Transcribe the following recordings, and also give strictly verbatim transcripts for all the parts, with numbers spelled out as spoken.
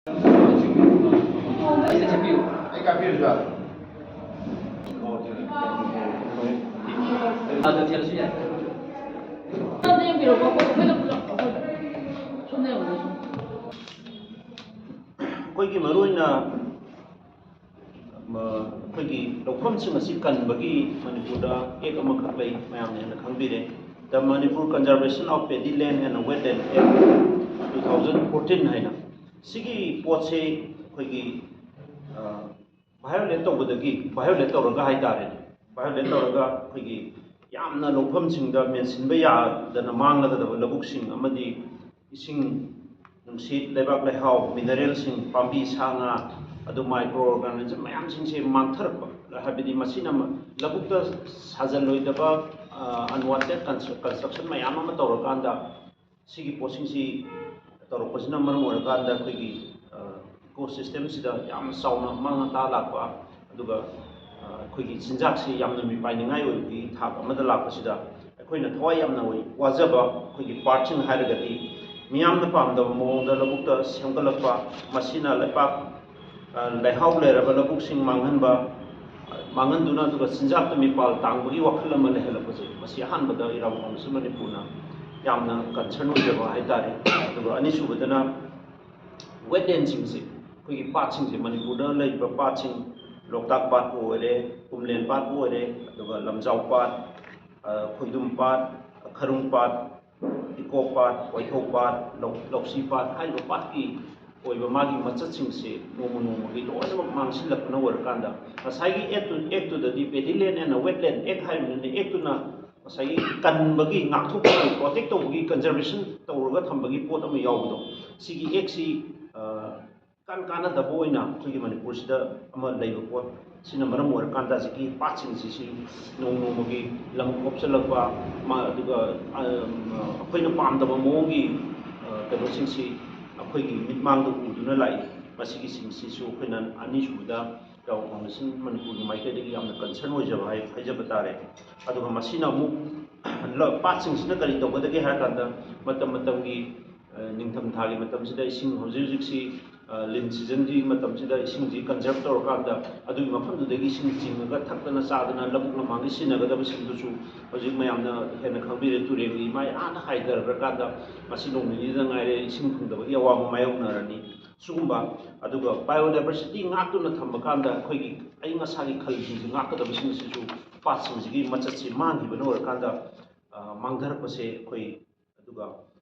ꯑꯩ ꯀꯥꯄꯤꯔꯁꯨ ꯌꯥꯕ꯭ꯔꯥ? ꯑꯗꯨ ꯊꯤꯜꯂꯁꯨ ꯌꯥꯏ꯫ ꯑꯩꯈꯣꯏꯒꯤ ꯃꯔꯨꯑꯣꯏꯅ ꯃ-, ꯑꯩꯈꯣꯏꯒꯤ ꯂꯧꯐꯝꯁꯤꯡ ꯑꯁꯤ ꯀꯟꯕꯒꯤ ꯃꯅꯤꯄꯨꯔꯗ ꯑꯦꯛ ꯑꯃꯈꯛ ꯂꯩ, ꯃꯌꯥꯝꯅ ꯍꯦꯟꯅ ꯈꯪꯕꯤꯔꯦ, The Manipur Conservation of Paddy Land and Wetland Act two thousand fourteen ꯍꯥꯏꯅ꯫ ꯁꯤꯒꯤ ꯄꯣꯠꯁꯦ ꯑꯩꯈꯣꯏꯒꯤ, ꯑ, violate ꯇꯧꯕꯗꯒꯤ, violate ꯇꯧꯔꯒ ꯍꯥꯏꯇꯥꯔꯦ, violate ꯇꯧꯔꯒ ꯑꯩꯈꯣꯏꯒꯤ ꯌꯥꯝꯅ ꯂꯧꯐꯝꯁꯤꯡꯗ ꯃꯦꯟꯁꯤꯟꯕ ꯌꯥꯗꯅ ꯃꯥꯡꯂꯒꯗꯕ ꯂꯧꯕꯨꯛꯁꯤꯡ ꯑꯃꯗꯤ ꯏꯁꯤꯡ, ꯅꯨꯡꯁꯤꯠ, ꯂꯩꯕꯥꯛ ꯂꯩꯍꯥꯎ, mineralꯁꯤꯡ, ꯄꯥꯝꯕꯤ, ꯁꯥ ꯉꯥ, ꯑꯗꯨ micro organism ꯃꯌꯥꯝꯁꯤꯡꯁꯦ ꯃꯥꯡꯊꯔꯛꯄ, ꯍꯥꯏꯕꯗꯤ ꯃꯁꯤꯅ ꯃ-, ꯂꯧꯕꯨꯛꯇ ꯁꯥꯖꯜꯂꯣꯏꯗꯕ, ꯑ, unwanted constru-, construction ꯃꯌꯥꯝ ꯑꯃ ꯇꯧꯔꯀꯥꯟꯗ ꯁꯤꯒꯤ ꯄꯣꯠꯁꯤꯡꯁꯤ ꯇꯧꯔꯛꯄꯁꯤꯅ ꯃꯔꯝ ꯑꯣꯏꯔꯀꯥꯟꯗ ꯑꯩꯈꯣꯏꯒꯤ, ꯑ, ecosystemꯁꯤꯗ ꯌꯥꯝꯅ ꯆꯥꯎꯅ ꯑꯃꯥꯡ ꯑꯇꯥ ꯂꯥꯛꯄ, ꯑꯗꯨꯒ, ꯑ, ꯑꯩꯈꯣꯏꯒꯤ ꯆꯤꯟꯖꯥꯛꯁꯤ ꯌꯥꯝꯅ ꯃꯤꯄꯥꯏꯅꯤꯡꯉꯥꯏ ꯑꯣꯏꯕꯒꯤ ꯊꯥꯛ ꯑꯃꯗ ꯂꯥꯛꯄꯁꯤꯗ ꯑꯩꯈꯣꯏꯅ ꯊꯋꯥꯏ ꯌꯥꯝꯅ ꯑꯣꯏ-, ꯋꯥꯖꯕ ꯑꯩꯈꯣꯏꯒꯤ partꯁꯤꯡ ꯍꯥꯏꯔꯒꯗꯤ, ꯃꯤꯌꯥꯝꯅ ꯄꯥꯝꯗꯕ ꯃꯑꯣꯡꯗ ꯂꯧꯕꯨꯛꯇ ꯁꯦꯝꯒꯠꯂꯛꯄ, ꯃꯁꯤꯅ ꯂꯩꯄꯥꯛ, ꯑ, ꯂꯩꯍꯥꯎ ꯂꯩꯔꯕ ꯂꯧꯕꯨꯛꯁꯤꯡ ꯃꯥꯡꯍꯟꯕ, ꯃꯥꯡꯍꯟꯗꯨꯅ ꯑꯗꯨꯒ ꯆꯤꯟꯖꯥꯛꯇ ꯃꯤꯄꯥꯜ ꯇꯥꯡꯕꯒꯤ ꯋꯥꯈꯜ ꯑꯃ ꯂꯩꯍꯜꯂꯛꯄꯁꯦ, ꯃꯁꯤ ꯑꯍꯥꯟꯕꯗ ꯏꯔꯥꯕꯣꯠ ꯀꯥꯎꯟꯁꯤꯜ ꯃꯅꯤꯄꯨꯔꯅ ꯌꯥꯝꯅ concern ꯑꯣꯏꯖꯕ ꯍꯥꯏꯇꯥꯔꯦ꯫ ꯑꯗꯨꯒ ꯑꯅꯤꯁꯨꯕꯗꯅ wetlandꯁꯤꯡꯁꯦ, ꯑꯩꯈꯣꯏꯒꯤ ꯄꯥꯠꯁꯤꯡꯁꯦ, ꯃꯅꯤꯄꯨꯔꯗ ꯂꯩꯔꯤꯕ ꯄꯥꯠꯁꯤꯡ, ꯂꯣꯛꯇꯥꯛ ꯄꯥꯠꯄꯨ ꯑꯣꯏꯔꯦ, ꯀꯨꯝꯂꯦꯟ ꯄꯥꯠꯄꯨ ꯑꯣꯏꯔꯦ, ꯑꯗꯨꯒ ꯂꯝꯖꯥꯎ ꯄꯥꯠ, ꯑ, ꯈꯣꯏꯗꯨꯝ ꯄꯥꯠ, ꯈꯔꯨꯡ ꯄꯥꯠ, ꯏꯀꯣꯛ ꯄꯥꯠ, ꯋꯥꯏꯊꯧ ꯄꯥꯠ, ꯂꯧ-, ꯂꯧꯁꯤ ꯄꯥꯠ ꯍꯥꯏꯔꯤꯕ ꯄꯥꯠꯀꯤ ꯑꯣꯏꯕ ꯃꯥꯒꯤ ꯃꯆꯠꯁꯤꯡꯁꯦ ꯅꯣꯡꯃ ꯅꯣꯡꯃꯒꯤ ꯂꯣꯏꯅꯃꯛ ꯃꯥꯡꯁꯤꯜꯂꯛꯄꯅ ꯑꯣꯏꯔꯀꯥꯟꯗ, ꯉꯁꯥꯏꯒꯤ ꯑꯦꯛꯇꯨ-, ꯑꯦꯛꯇꯨꯗꯗꯤ Paddy Land and Wetland Act ꯍꯥꯏꯔꯤꯕꯅꯤꯅ, ꯑꯦꯛꯇꯨꯅ ꯉꯁꯥꯏꯒꯤ ꯀꯟꯕꯒꯤ, ꯉꯥꯛꯊꯣꯛꯄꯒꯤ, protect ꯇꯧꯕꯒꯤ, conservation ꯇꯧꯔꯒ ꯊꯝꯕꯒꯤ ꯄꯣꯠ ꯑꯃ ꯌꯥꯎꯕꯗꯣ, ꯁꯤꯒꯤ ꯑꯦꯛꯁꯤ, ꯑ, ꯀꯥꯟ ꯀꯥꯟꯅꯗꯕ ꯑꯣꯏꯅ ꯑꯩꯈꯣꯏꯒꯤ ꯃꯅꯤꯄꯨꯔꯁꯤꯗ ꯑꯃ ꯂꯩꯕ ꯄꯣꯠ, ꯁꯤꯅ ꯃꯔꯝ ꯑꯣꯏꯔꯀꯥꯟꯗ ꯍꯧꯖꯤꯛꯀꯤ ꯄꯥꯠꯁꯤꯡꯁꯤ, ꯁꯤ ꯅꯣꯡ ꯅꯣꯡꯃꯒꯤ ꯂꯝ ꯀꯣꯞꯁꯤꯜꯂꯛꯄ, ꯃ-, ꯑꯗꯨꯒ, ꯑ, ꯑꯩꯈꯣꯏꯅ ꯄꯥꯝꯗꯕ ꯃꯑꯣꯡꯒꯤ, ꯑ, ꯀꯩꯅꯣꯁꯤꯡꯁꯤ ꯑꯩꯈꯣꯏꯒꯤ ꯃꯤꯠꯃꯥꯡꯗ ꯎꯗꯨꯅ ꯂꯥꯛꯏ꯫ ꯃꯁꯤꯒꯤꯁꯤꯡꯁꯤꯁꯨ ꯑꯩꯈꯣꯏꯅ ꯑꯅꯤꯁꯨꯕꯗ ꯏꯔꯥꯕꯣꯠ ꯀꯥꯎꯟꯁꯤꯜ ꯃꯅꯤꯄꯨꯔꯒꯤ ꯃꯥꯏꯀꯩꯗꯒꯤ ꯌꯥꯝꯅ concern ꯑꯣꯏꯖꯕ ꯍꯥꯏ-, ꯍꯥꯏꯖꯕ ꯇꯥꯔꯦ꯫ ꯑꯗꯨꯒ ꯃꯁꯤꯅ ꯑꯃꯨꯛ ꯂ-, ꯄꯥꯠꯁꯤꯡꯁꯤꯅ ꯀꯔꯤ ꯇꯧꯒꯗꯒꯦ ꯍꯥꯏꯔ ꯀꯥꯟꯗ, ꯃꯇꯝ ꯃꯇꯝꯒꯤ, ꯑ, ꯅꯤꯡꯊꯝꯊꯥꯒꯤ ꯃꯇꯝꯁꯤꯗ ꯏꯁꯤꯡ ꯍꯧꯖꯤꯛ ꯍꯧꯖꯤꯛꯁꯤ ꯂꯤꯟ ꯁꯤꯖꯟꯒꯤ ꯃꯇꯝꯁꯤꯗ ꯏꯁꯤꯡꯁꯤ ꯀꯟꯖꯔꯕ ꯇꯧꯔꯀꯥꯟꯗ ꯑꯗꯨꯒꯤ ꯃꯐꯝꯗꯨꯗꯒꯤ ꯏꯁꯤꯡ ꯆꯤꯡꯉꯒ ꯊꯛꯇꯅ ꯆꯥꯗꯅ ꯂꯧꯕꯨꯛ ꯂꯝꯍꯥꯡꯒꯤ ꯁꯤꯖꯤꯟꯅꯒꯗꯕꯁꯤꯡꯗꯨꯁꯨ ꯍꯧꯖꯤꯛ ꯃꯌꯥꯝꯅ ꯍꯦꯟꯅ ꯈꯪꯕꯤꯔꯦ꯫ ꯇꯨꯔꯦꯜꯒꯤ ꯏꯃꯥꯏ ꯑꯥꯗ ꯍꯥꯏꯊꯔꯀꯥꯟꯗ ꯉꯁꯤ ꯅꯣꯡ ꯅꯤꯅꯤꯗ ꯉꯥꯏꯔꯦ ꯏꯁꯤꯡ ꯐꯪꯗꯕꯒꯤ ꯑꯋꯥꯕ ꯃꯥꯌꯣꯛꯅꯔꯅꯤ꯫ ꯁꯤꯒꯨꯝꯕ ꯑꯗꯨꯒ biodiversity ꯉꯥꯛꯇꯨꯅ ꯊꯝꯕ ꯀꯥꯟꯗ ꯑꯩꯈꯣꯏꯒꯤ ꯑꯏꯪ ꯑꯁꯥꯒꯤ ꯈꯜꯁꯤꯡꯁꯤ ꯉꯥꯛꯀꯗꯕꯁꯤꯡꯁꯤꯁꯨ ꯄꯥꯠꯁꯤꯡꯁꯤꯒꯤ ꯃꯆꯠꯁꯤ ꯃꯥꯡꯈꯤꯕꯅ ꯑꯣꯏꯔꯀꯥꯟꯗ ꯃꯥꯡꯊꯔꯛꯄꯁꯦ ꯑꯩꯈꯣꯏ ꯑꯗꯨꯒ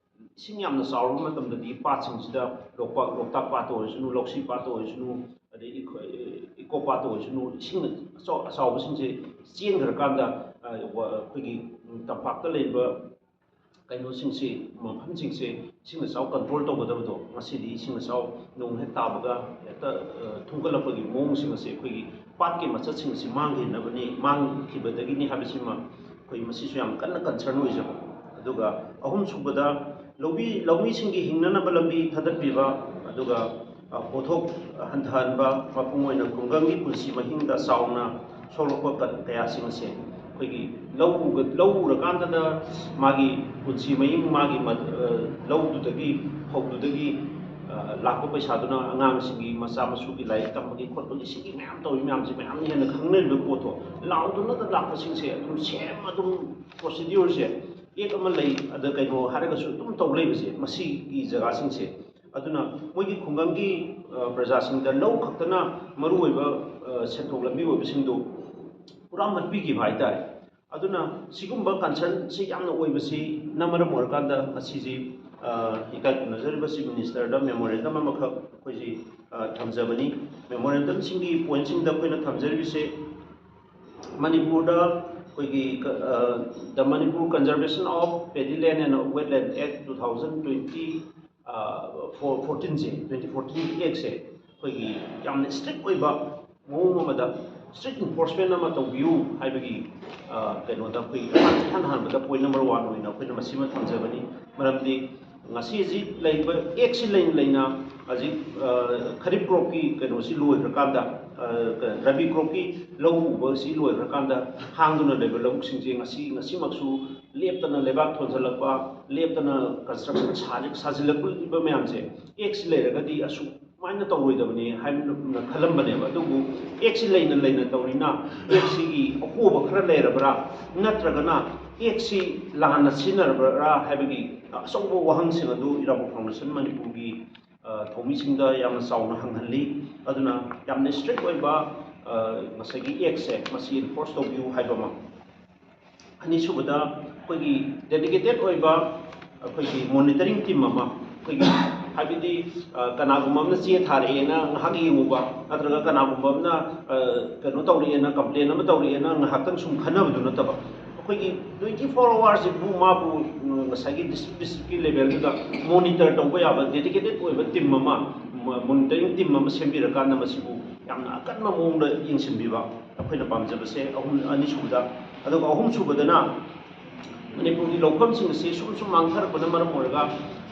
ꯏꯁꯤꯡ ꯌꯥꯝꯅ ꯆꯥꯎꯔꯕ ꯃꯇꯝꯗꯗꯤ ꯄꯥꯠꯁꯤꯡꯁꯤꯗ ꯂꯣꯛꯄꯥꯛ, ꯂꯣꯛꯇꯥꯛ ꯄꯥꯠꯇ ꯑꯣꯏꯔꯁꯅꯨ, ꯂꯧꯁꯤ ꯄꯥꯠꯇ ꯑꯣꯏꯔꯁꯅꯨ, ꯑꯗꯩ ꯏꯀꯣ ꯄꯥꯠꯇ ꯑꯣꯏꯔꯁꯅꯨ, ꯏꯁꯤꯡ ꯑꯆꯧꯕꯁꯤꯡꯁꯦ ꯆꯦꯟꯈ꯭ꯔꯀꯥꯟꯗ ꯑꯩꯈꯣꯏꯒꯤ ꯇꯝꯄꯥꯛꯇ ꯂꯩꯔꯤꯕ ꯀꯩꯅꯣꯁꯤꯡꯁꯤ, ꯃꯐꯝꯁꯤꯡꯁꯦ ꯏꯁꯤꯡ ꯏꯆꯥꯎ ꯀꯟꯇ꯭ꯔꯣꯜ ꯇꯧꯒꯗꯕꯗꯣ ꯉꯁꯤꯗꯤ ꯏꯁꯤꯡ ꯏꯆꯥꯎ ꯅꯣꯡ ꯍꯦꯛ ꯇꯥꯕꯒ ꯍꯦꯛꯇ ꯊꯨꯝꯒꯠꯂꯛꯄꯒꯤ ꯃꯑꯣꯡꯁꯤꯡ ꯑꯁꯦ ꯑꯩꯈꯣꯏꯒꯤ ꯄꯥꯠꯀꯤ ꯃꯆꯠꯁꯤꯡ ꯑꯁꯤ ꯃꯥꯡꯈꯤꯅꯕꯅꯤ, ꯃꯥꯡꯈꯤꯕꯗꯒꯤꯅꯤ ꯍꯥꯏꯕꯁꯤꯃ ꯑꯩꯈꯣꯏ ꯃꯁꯤꯁꯨ ꯌꯥꯝ ꯀꯟꯅ ꯀꯟꯁꯔꯟ ꯑꯣꯏꯖꯕ꯫ ꯑꯗꯨꯒ ꯑꯍꯨꯝꯁꯨꯕꯗ ꯂꯧꯃꯤ ꯂꯧꯃꯤꯁꯤꯡꯒꯤ ꯍꯤꯡꯅꯅꯕ ꯂꯝꯕꯤ ꯊꯥꯗꯠꯄꯤꯕ, ꯑꯗꯨꯒ ꯄꯣꯠꯊꯣꯛ ꯍꯟꯊꯍꯟꯕ, ꯃꯄꯨꯡ ꯑꯣꯏꯅ ꯈꯨꯡꯒꯪꯒꯤ ꯄꯨꯟꯁꯤ ꯃꯍꯤꯡꯗ ꯆꯥꯎꯅ ꯁꯣꯛꯂꯛꯄ ꯀꯌꯥꯁꯤꯡ ꯑꯁꯦ ꯑꯩꯈꯣꯏꯒꯤ ꯂꯧ ꯂꯧ ꯎꯔꯀꯥꯟꯗꯗ ꯃꯥꯒꯤ ꯄꯨꯟꯁꯤ ꯃꯍꯤꯡ, ꯃꯥꯒꯤ ꯂꯧꯗꯨꯗꯒꯤ, ꯐꯧꯗꯨꯗꯒꯤ ꯂꯥꯛꯄ ꯄꯩꯁꯥꯗꯨꯅ ꯑꯉꯥꯡꯁꯤꯡꯒꯤ ꯃꯆꯥ ꯃꯁꯨꯒꯤ ꯂꯥꯏꯔꯤꯛ ꯇꯝꯕꯒꯤ ꯈꯣꯠꯄꯒꯤ ꯁꯤꯒꯤ ꯃꯌꯥꯝ ꯇꯧꯔꯤ ꯃꯌꯥꯝꯁꯤ ꯃꯌꯥꯝꯅ ꯍꯦꯟꯅ ꯈꯪꯅꯔꯤꯕ ꯄꯣꯠꯇꯣ, ꯂꯥꯎꯗꯨꯅꯗ ꯂꯥꯛꯄꯁꯤꯡꯁꯦ ꯑꯗꯨꯝ ꯁꯦꯝ ꯑꯗꯨꯝ ꯄ꯭ꯔꯣꯁꯤꯗ꯭ꯌꯨꯔꯁꯦ, ꯑꯦꯛ ꯑꯃ ꯂꯩ ꯑꯗ ꯀꯩꯅꯣ ꯍꯥꯏꯔꯒꯁꯨ ꯑꯗꯨꯝ ꯇꯧ ꯂꯩꯕꯁꯦ ꯃꯁꯤꯒꯤ ꯖꯒꯥꯁꯤꯡꯁꯦ꯫ ꯑꯗꯨꯅ ꯃꯣꯏꯒꯤ ꯈꯨꯡꯒꯪꯒꯤ ꯄ꯭ꯔꯖꯥꯁꯤꯡꯗ ꯂꯧ ꯈꯛꯇꯅ ꯃꯔꯨꯑꯣꯏꯕ ꯁꯦꯟꯊꯣꯛ ꯂꯝꯕꯤ ꯑꯣꯏꯕꯁꯤꯡꯗꯣ ꯄꯨꯔꯥ ꯃꯠꯄꯤꯈꯤꯕ ꯍꯥꯏꯇꯥꯔꯦ꯫ ꯑꯗꯨꯅ ꯁꯤꯒꯨꯝꯕ ꯀꯟꯁꯔꯟꯁꯤ ꯌꯥꯝꯅ ꯑꯣꯏꯕꯁꯤꯅ ꯃꯔꯝ ꯑꯣꯏꯔꯀꯥꯟꯗ ꯉꯁꯤꯁꯤ ꯏꯀꯥꯏ ꯈꯨꯝꯅꯖꯔꯤꯕ ꯆꯤꯐ ꯃꯤꯅꯤꯁꯇꯔꯗ ꯃꯦꯃꯣꯔꯦꯟꯗꯝ ꯑꯃꯈꯛ ꯑꯩꯈꯣꯏꯁꯤ ꯊꯝꯖꯕꯅꯤ꯫ ꯃꯦꯃꯣꯔꯦꯟꯗꯝꯁꯤꯡꯒꯤ ꯄꯣꯏꯟꯁꯤꯡꯗ ꯑꯩꯈꯣꯏꯅ ꯊꯝꯖꯔꯤꯕꯁꯦ ꯃꯅꯤꯄꯨꯔꯗ ꯑꯩꯈꯣꯏꯒꯤ the Manipur Conservation of Paddy Land and Wetland Act two thousand twenty fourteenꯁꯦ, twenty fourteen Actꯁꯦ ꯑꯩꯈꯣꯏꯒꯤ ꯌꯥꯝꯅ ꯏꯁꯇ꯭ꯔꯤꯛ ꯑꯣꯏꯕ ꯃꯑꯣꯡ ꯑꯃꯗ ꯏꯁꯇ꯭ꯔꯤꯛ ꯏꯟꯐꯣꯔꯁꯃꯦꯟ ꯑꯃ ꯇꯧꯕꯤꯌꯨ ꯍꯥꯏꯕꯒꯤ ꯀꯩꯅꯣꯗ ꯑꯩꯈꯣꯏ ꯏꯍꯥꯟ ꯍꯥꯟꯕꯗ ꯄꯣꯏꯟ ꯅꯝꯕꯔ ꯋꯥꯟ ꯑꯣꯏꯅ ꯑꯩꯈꯣꯏꯅ ꯃꯁꯤꯃ ꯊꯝꯖꯕꯅꯤ꯫ ꯃꯔꯝꯗꯤ ꯉꯁꯤ ꯍꯧꯖꯤꯛ ꯂꯩꯔꯤꯕ ꯑꯦꯛꯁꯤ ꯂꯩꯅ ꯂꯩꯅ ꯍꯧꯖꯤꯛ ꯈꯔꯤꯞ ꯀ꯭ꯔꯣꯞꯀꯤ ꯀꯩꯅꯣꯁꯤ ꯂꯣꯏꯈ꯭ꯔꯀꯥꯟꯗ, ꯔꯕꯤ ꯀ꯭ꯔꯣꯞꯀꯤ ꯂꯧ ꯎꯕꯁꯤ ꯂꯣꯏꯈ꯭ꯔꯀꯥꯟꯗ ꯍꯥꯡꯗꯨꯅ ꯂꯩꯕ ꯂꯧꯕꯨꯛꯁꯤꯡꯁꯦ ꯉꯁꯤ ꯉꯁꯤꯃꯛꯁꯨ ꯂꯦꯞꯇꯅ ꯂꯩꯕꯥꯛ ꯊꯣꯟꯖꯜꯂꯛꯄ, ꯂꯦꯞꯇꯅ ꯀꯟꯁꯇ꯭ꯔꯛꯁꯟ ꯁꯥꯖꯤꯜꯂꯛꯂꯤꯕ ꯃꯌꯥꯝꯁꯦ ꯑꯦꯛꯁꯤ ꯂꯩꯔꯒꯗꯤ ꯑꯁꯨꯛ ꯁꯨꯃꯥꯏꯅ ꯇꯧꯔꯣꯏꯗꯕꯅꯤ ꯍꯥꯏꯅ ꯈꯜꯂꯝꯕꯅꯦꯕ꯫ ꯑꯗꯨꯕꯨ ꯑꯦꯛꯁꯤ ꯂꯩꯅ ꯂꯩꯅ ꯇꯧꯔꯤꯅ ꯑꯦꯛꯁꯤꯒꯤ ꯑꯍꯣꯕ ꯈꯔ ꯂꯩꯔꯕ꯭ꯔꯥ, ꯅꯠꯇ꯭ꯔꯒꯅ ꯑꯦꯛꯁꯤ ꯂꯥꯟꯅ ꯁꯤꯖꯤꯟꯅꯔꯕ꯭ꯔꯥ ꯍꯥꯏꯕꯒꯤ ꯑꯆꯧꯕ ꯋꯥꯍꯪꯁꯤꯡ ꯑꯗꯨ ꯏꯔꯥꯕꯣꯠ ꯐꯥꯎꯟꯗꯦꯁꯟ ꯃꯅꯤꯄꯨꯔꯒꯤ, ꯑ, ꯊꯧꯃꯤꯁꯤꯡꯗ ꯌꯥꯝꯅ ꯆꯥꯎꯅ ꯍꯪꯍꯜꯂꯤ꯫ ꯑꯗꯨꯅ ꯌꯥꯝꯅ ꯏꯁꯇ꯭ꯔꯤꯛ ꯑꯣꯏꯕ, ꯑ, ꯉꯁꯥꯏꯒꯤ ꯑꯦꯛꯁꯦ ꯃꯁꯤ ꯏꯟꯐꯣꯔꯁ ꯇꯧꯕꯤꯌꯨ ꯍꯥꯏꯕ ꯑꯃ꯫ ꯑꯅꯤꯁꯨꯕꯗ ꯑꯩꯈꯣꯏꯒꯤ ꯗꯦꯗꯤꯀꯦꯇꯦꯠ ꯑꯣꯏꯕ ꯑꯩꯈꯣꯏꯒꯤ ꯃꯣꯅꯤꯇꯔꯤꯡ ꯇꯤꯝ ꯑꯃ, ꯑꯩꯈꯣꯏꯒꯤ, ꯍꯥꯏꯕꯗꯤ, ꯑ, ꯀꯅꯥꯒꯨꯝꯕ ꯑꯃꯅ ꯆꯦ ꯊꯥꯔꯛꯑꯦꯅ ꯉꯥꯏꯍꯥꯛ ꯌꯦꯡꯉꯨꯕ, ꯅꯠꯇ꯭ꯔꯒ ꯀꯅꯥꯒꯨꯝꯕ ꯑꯃꯅ, ꯑ, ꯀꯩꯅꯣ ꯇꯧꯔꯛꯑꯦꯅ, ꯀꯝꯄ꯭ꯂꯦꯟ ꯑꯃ ꯇꯧꯔꯛꯑꯦꯅ ꯉꯥꯏꯍꯥꯛꯇꯪ ꯁꯨꯝ ꯈꯟꯅꯕꯗꯨ ꯅꯠꯇꯕ, ꯑꯩꯈꯣꯏꯒꯤ twenty four hours ꯁꯤꯕꯨ ꯃꯥꯕꯨ, ꯎꯝ, ꯉꯁꯥꯏꯒꯤ ꯗꯤꯁꯇ꯭ꯔꯤꯛ ꯗꯤꯁꯇ꯭ꯔꯤꯛꯀꯤ ꯂꯦꯚꯦꯜꯗꯨꯗ ꯃꯣꯅꯤꯇꯔ ꯇꯧꯕ ꯌꯥꯕ ꯗꯦꯗꯤꯀꯦꯇꯦꯠ ꯑꯣꯏꯕ ꯇꯤꯝ ꯑꯃ, ꯃꯣꯅꯤꯇꯔꯤꯡ ꯇꯤꯝ ꯑꯃ ꯁꯦꯝꯕꯤꯔꯀꯥꯟꯗ ꯃꯁꯤꯕꯨ ꯌꯥꯝꯅ ꯑꯀꯟꯕ ꯃꯑꯣꯡꯗ ꯌꯦꯡꯁꯤꯟꯕꯤꯕ ꯑꯩꯈꯣꯏꯅ ꯄꯥꯝꯖꯕꯁꯦ ꯑꯍꯨꯝ, ꯑꯅꯤꯁꯨꯕꯗ꯫ ꯑꯗꯨꯒ ꯑꯍꯨꯝꯁꯨꯕꯗꯅ ꯃꯅꯤꯄꯨꯔꯒꯤ ꯂꯧꯐꯝꯁꯤꯡ ꯑꯁꯤ ꯁꯨꯝ ꯁꯨꯝ ꯃꯥꯡꯊꯔꯛꯄꯅ ꯃꯔꯝ ꯑꯣꯏꯔꯒ,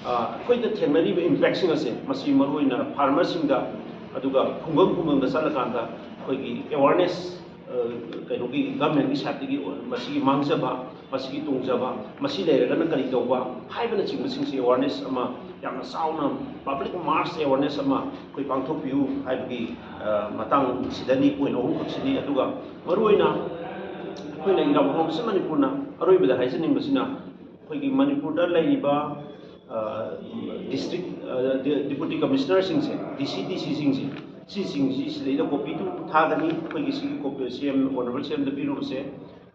ꯑ, ꯑꯩꯈꯣꯏꯗ ꯊꯦꯡꯅꯔꯤꯕ ꯏꯝꯄꯦꯛꯁꯤꯡ ꯑꯁꯦ, ꯃꯁꯤ ꯃꯔꯨꯑꯣꯏꯅ ꯐꯥꯔꯃꯔꯁꯤꯡꯗ, ꯑꯗꯨꯒ ꯈꯨꯡꯒꯪ ꯈꯨꯡꯒꯪꯗ ꯆꯠꯂꯀꯥꯟꯗ ꯑꯩꯈꯣꯏꯒꯤ ꯑꯦꯋꯥꯔꯅꯦꯁ, ꯑ, ꯀꯩꯅꯣꯒꯤ ꯒꯚꯔꯟꯃꯦꯟꯠꯀꯤ ꯁꯥꯏꯠꯇꯒꯤ ꯃꯁꯤꯒꯤ ꯃꯥꯡꯖꯕ, ꯃꯁꯤꯒꯤ ꯇꯣꯡꯖꯕ, ꯃꯁꯤ ꯂꯩꯔꯒꯅ ꯀꯔꯤ ꯇꯧꯕ ꯍꯥꯏꯕꯅꯆꯤꯡꯕꯁꯤꯡꯁꯤ ꯑꯦꯋꯥꯔꯅꯦꯁ ꯑꯃ ꯌꯥꯝꯅ ꯆꯥꯎꯅ, ꯄꯕ꯭ꯂꯤꯛ ꯃꯥꯁ ꯑꯦꯋꯥꯔꯅꯦꯁ ꯑꯃ ꯑꯩꯈꯣꯏ ꯄꯥꯡꯊꯣꯛꯄꯤꯌꯨ ꯍꯥꯏꯕꯒꯤ, ꯑ, ꯃꯇꯥꯡꯁꯤꯗꯅꯤ, ꯄꯣꯏꯟꯠ ꯑꯍꯨꯝꯈꯛꯁꯤꯅꯤ꯫ ꯑꯗꯨꯒ ꯃꯔꯨꯑꯣꯏꯅ ꯑꯩꯈꯣꯏꯅ ꯏꯔꯥꯕꯣꯠ ꯐꯥꯎꯟꯗꯦꯁꯟ ꯃꯅꯤꯄꯨꯔꯅ ꯑꯔꯣꯏꯕꯗ ꯍꯥꯏꯖꯅꯤꯡꯕꯁꯤꯅ, ꯑꯩꯈꯣꯏꯒꯤ ꯃꯅꯤꯄꯨꯔꯗ ꯂꯩꯔꯤꯕ, ꯑ, ꯗꯤꯁꯇ꯭ꯔꯤꯛ, ꯑ, ꯗꯤ-, ꯗꯤꯄꯨꯇꯤ ꯀꯃꯤꯁꯅꯔꯁꯤꯡꯁꯦ, ꯗꯤ ꯁꯤ, ꯗꯤ ꯁꯤꯁꯤꯡꯁꯦ, ꯁꯤꯁꯤꯡꯁꯤ ꯁꯤꯗꯩꯗ ꯀꯣꯄꯤ ꯑꯗꯨꯝ ꯊꯥꯒꯅꯤ꯫ ꯑꯩꯈꯣꯏꯒꯤ ꯁꯤꯒꯤ ꯀꯣꯄꯤ ꯁꯤ ꯑꯦꯝ, ꯑꯣꯅꯔꯦꯕꯜ ꯁꯤ ꯑꯦꯝꯗ ꯄꯤꯔꯨꯕꯁꯦ,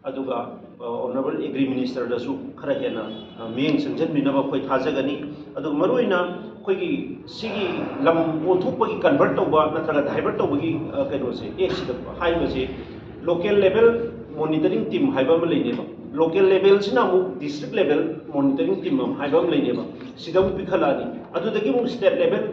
ꯑꯗꯨꯒ, ꯑ, ꯑꯣꯅꯔꯦꯕꯜ ꯑꯦꯒ꯭ꯔꯤ ꯃꯤꯅꯤꯁꯇꯔꯗꯁꯨ ꯈꯔ ꯍꯦꯟꯅ, ꯑ, ꯃꯤꯠꯌꯦꯡ ꯆꯪꯁꯤꯟꯕꯤꯅꯕ ꯑꯩꯈꯣꯏ ꯊꯥꯖꯒꯅꯤ꯫ ꯑꯗꯨꯒ ꯃꯔꯨꯑꯣꯏꯅ ꯑꯩꯈꯣꯏꯒꯤ ꯁꯤꯒꯤ ꯂꯝ ꯑꯣꯟꯊꯣꯛꯄꯒꯤ, ꯀꯟꯚꯔꯠ ꯇꯧꯕ ꯅꯠꯇ꯭ꯔꯒ ꯗꯥꯏꯚꯔꯠ ꯇꯧꯕꯒꯤ, ꯑ, ꯀꯩꯅꯣꯁꯦ, ꯑꯦꯛꯁꯤꯗ ꯍꯥꯏꯔꯤꯕꯁꯦ, ꯂꯣꯀꯦꯜ ꯂꯦꯚꯦꯜ ꯃꯣꯅꯤꯇꯔꯤꯡ ꯇꯤꯝ ꯍꯥꯏꯕ ꯑꯃ ꯂꯩꯅꯦꯕ꯫ ꯂꯣꯀꯦꯜ ꯂꯦꯚꯦꯜꯁꯤꯅ ꯑꯃꯨꯛ ꯗꯤꯁꯇ꯭ꯔꯤꯛ ꯂꯦꯚꯦꯜ ꯃꯣꯅꯤꯇꯔꯤꯡ ꯇꯤꯝ ꯑꯃ ꯍꯥꯏꯕ ꯑꯃ ꯂꯩꯅꯦꯕ꯫ ꯁꯤꯗ ꯑꯃꯨꯛ ꯄꯤꯈꯠꯂꯛꯑꯅꯤ꯫ ꯑꯗꯨꯗꯒꯤ ꯑꯃꯨꯛ ꯁ꯭ꯇꯦꯠ ꯂꯦꯚꯦꯜ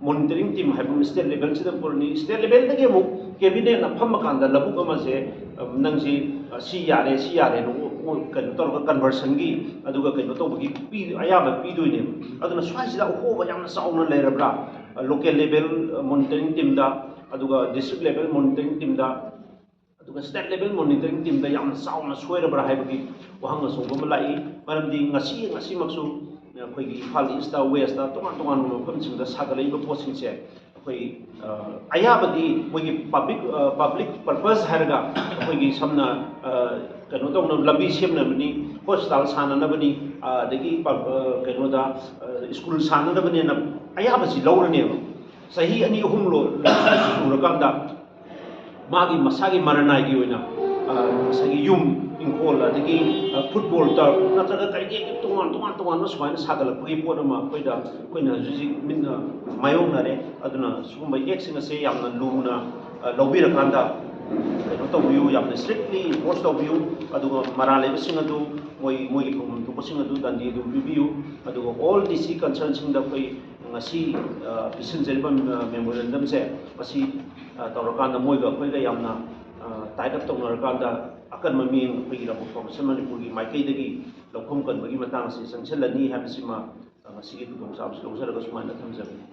ꯃꯣꯅꯤꯇꯔꯤꯡ ꯇꯤꯝ ꯍꯥꯏꯕ ꯑꯃ ꯁ꯭ꯇꯦꯠ ꯂꯦꯚꯦꯜꯁꯤꯗ ꯄꯨꯔꯅꯤ꯫ ꯁ꯭ꯇꯦꯠ ꯂꯦꯚꯦꯜꯗꯒꯤ ꯑꯃꯨꯛ ꯀꯦꯕꯤꯅꯦꯠꯅ ꯐꯝꯃ ꯀꯥꯟꯗ ꯂꯧꯕꯨꯛ ꯑꯃꯁꯦ, ꯑ, ꯅꯪꯁꯤ, ꯑ, ꯁꯤ ꯌꯥꯔꯦ, ꯁꯤ ꯌꯥꯔꯦꯅ ꯑꯣ, ꯑꯣ, ꯀꯩꯅꯣ ꯇꯧꯔꯒ ꯀꯟꯚꯔꯁꯟꯒꯤ, ꯑꯗꯨꯒ ꯀꯩꯅꯣ ꯇꯧꯕꯒꯤ ꯄꯤ-, ꯑꯌꯥꯕ ꯄꯤꯗꯣꯏꯅꯦꯕ꯫ ꯑꯗꯨꯅ ꯁ꯭ꯋꯥꯏꯁꯤꯗ ꯑꯍꯣꯕ ꯌꯥꯝꯅ ꯆꯥꯎꯅ ꯂꯩꯔꯕ꯭ꯔꯥ? ꯑ, ꯂꯣꯀꯦꯜ ꯂꯦꯚꯦꯜ, ꯑ, ꯃꯣꯅꯤꯇꯔꯤꯡ ꯇꯤꯝꯗ, ꯑꯗꯨꯒ ꯗꯤꯁꯇ꯭ꯔꯤꯛ ꯂꯦꯚꯦꯜ ꯃꯣꯅꯤꯇꯔꯤꯡ ꯇꯤꯝꯗ, ꯑꯗꯨꯒ ꯁ꯭ꯇꯦꯠ ꯂꯦꯚꯦꯜ ꯃꯣꯅꯤꯇꯔꯤꯡ ꯇꯤꯝꯗ ꯌꯥꯝꯅ ꯆꯥꯎꯅ ꯁꯣꯏꯔꯕ꯭ꯔꯥ ꯍꯥꯏꯕꯒꯤ ꯋꯥꯍꯪ ꯑꯆꯧꯕ ꯑꯃ ꯂꯥꯛꯏ꯫ ꯃꯔꯝꯗꯤ ꯉꯁꯤ, ꯉꯁꯤꯃꯛꯁꯨ ꯑꯩꯈꯣꯏꯒꯤ ꯏꯝꯐꯥꯜ ꯏꯁꯇ, ꯋꯦꯁꯇ, ꯇꯣꯉꯥꯟ ꯇꯣꯉꯥꯟꯕ ꯃꯐꯝꯁꯤꯡꯗ ꯁꯥꯒꯠꯂꯛꯏꯕ ꯄꯣꯠꯁꯤꯡꯁꯦ ꯑꯩꯈꯣꯏ ꯑ, ꯑꯌꯥꯕꯗꯤ ꯃꯣꯏꯒꯤ ꯄꯕ꯭ꯂꯤꯛ ꯄꯕ꯭ꯂꯤꯛ ꯄꯔꯄꯁ ꯍꯥꯏꯔꯒ ꯑꯩꯈꯣꯏꯒꯤ ꯁꯝꯅ ꯑ, ꯀꯩꯅꯣ ꯇꯧꯅꯕ ꯂꯝꯕꯤ ꯁꯦꯝꯅꯕꯅꯤ, ꯍꯣꯁꯄꯤꯇꯥꯜ ꯁꯥꯟꯅꯅꯕꯅꯤ, ꯑ, ꯑꯗꯒꯤ ꯄ- ꯑ, ꯀꯩꯅꯣꯗ ꯑ, ꯁ꯭ꯀꯨꯜ ꯁꯥꯟꯅꯅꯕꯅꯦꯅ ꯑꯌꯥꯕꯁꯤ ꯂꯧꯔꯅꯦꯕ꯫ ꯆꯍꯤ ꯑꯅꯤ ꯑꯍꯨꯝ ꯂꯣ- ꯁꯨꯔꯀꯥꯟꯗ ꯃꯥꯒꯤ ꯃꯁꯥꯒꯤ ꯃꯔꯅꯥꯏꯒꯤ ꯑꯣꯏꯅ ꯑ, ꯉꯁꯥꯏꯒꯤ ꯌꯨꯝ, ꯏꯪꯈꯣꯜ, ꯑꯗꯒꯤ ꯑ, ꯐꯨꯠꯕꯣꯜ ꯇꯔꯐ ꯅꯠꯇ꯭ꯔꯒ ꯀꯔꯤꯒꯤ ꯇꯣꯉꯥꯟ ꯇꯣꯉꯥꯟ ꯇꯣꯉꯥꯟꯕ ꯁꯨꯃꯥꯏꯅ ꯁꯥꯒꯠꯂꯛꯄꯒꯤ ꯄꯣꯠ ꯑꯃ ꯑꯩꯈꯣꯏꯗ ꯑꯩꯈꯣꯏꯅ ꯍꯧꯖꯤꯛ ꯍꯧꯖꯤꯛ ꯃꯤꯠꯅ ꯃꯥꯌꯣꯛꯅꯔꯦ꯫ ꯑꯗꯨꯅ ꯁꯤꯒꯨꯝꯕ ꯑꯦꯛꯁꯤꯡ ꯑꯁꯦ ꯌꯥꯝꯅ ꯂꯨꯅ ꯑ, ꯂꯧꯕꯤꯔꯀꯥꯟꯗ ꯀꯩꯅꯣ ꯇꯧꯕꯤꯌꯨ, ꯌꯥꯝꯅ ꯏꯁꯇ꯭ꯔꯤꯛꯂꯤ ꯏꯟꯐꯣꯔꯁ ꯇꯧꯕꯤꯌꯨ꯫ ꯑꯗꯨꯒ ꯃꯔꯥꯜ ꯂꯩꯕꯁꯤꯡ ꯑꯗꯨ ꯃꯣꯏ ꯃꯣꯏꯒꯤ ꯐꯪꯐꯝ ꯊꯣꯛꯄꯁꯤꯡ ꯑꯗꯨ ꯗꯟꯗꯤ ꯑꯗꯨꯝ ꯄꯤꯕꯤꯌꯨ꯫ ꯑꯗꯨꯒ ꯑꯣꯜ ꯗꯤ ꯁꯤ ꯀꯟꯁꯔꯟꯁꯤꯡꯗ ꯑꯩꯈꯣꯏ ꯉꯁꯤ ꯑ, ꯄꯤꯁꯤꯟꯖꯔꯤꯕ ꯃꯦꯃꯣꯔꯦꯟꯗꯝꯁꯦ ꯃꯁꯤ ꯑ, ꯇꯧꯔꯀꯥꯟꯗ ꯃꯣꯏꯒ ꯑꯩꯈꯣꯏꯒ ꯌꯥꯝꯅ ꯇꯥꯏꯠ ꯑꯞ ꯇꯧꯅꯔꯀꯥꯟꯗ ꯑꯀꯟꯕ ꯃꯤꯠꯌꯦꯡ ꯑꯩꯈꯣꯏꯒꯤ ꯔꯕꯔ ꯀꯣꯔꯄꯣꯔꯦꯁꯟ ꯃꯅꯤꯄꯨꯔꯒꯤ ꯃꯥꯏꯀꯩꯗꯒꯤ ꯂꯧꯐꯝ ꯀꯟꯕꯒꯤ ꯃꯇꯥꯡ ꯑꯁꯤ ꯆꯪꯁꯤꯜꯂꯅꯤ ꯍꯥꯏꯕꯁꯤꯃ ꯑ, ꯉꯁꯤꯒꯤ ꯈꯨꯗꯣꯡꯆꯥꯕꯁꯤ ꯂꯧꯖꯔꯒ ꯁꯨꯃꯥꯏꯅ ꯊꯝꯖꯕꯅꯤ꯫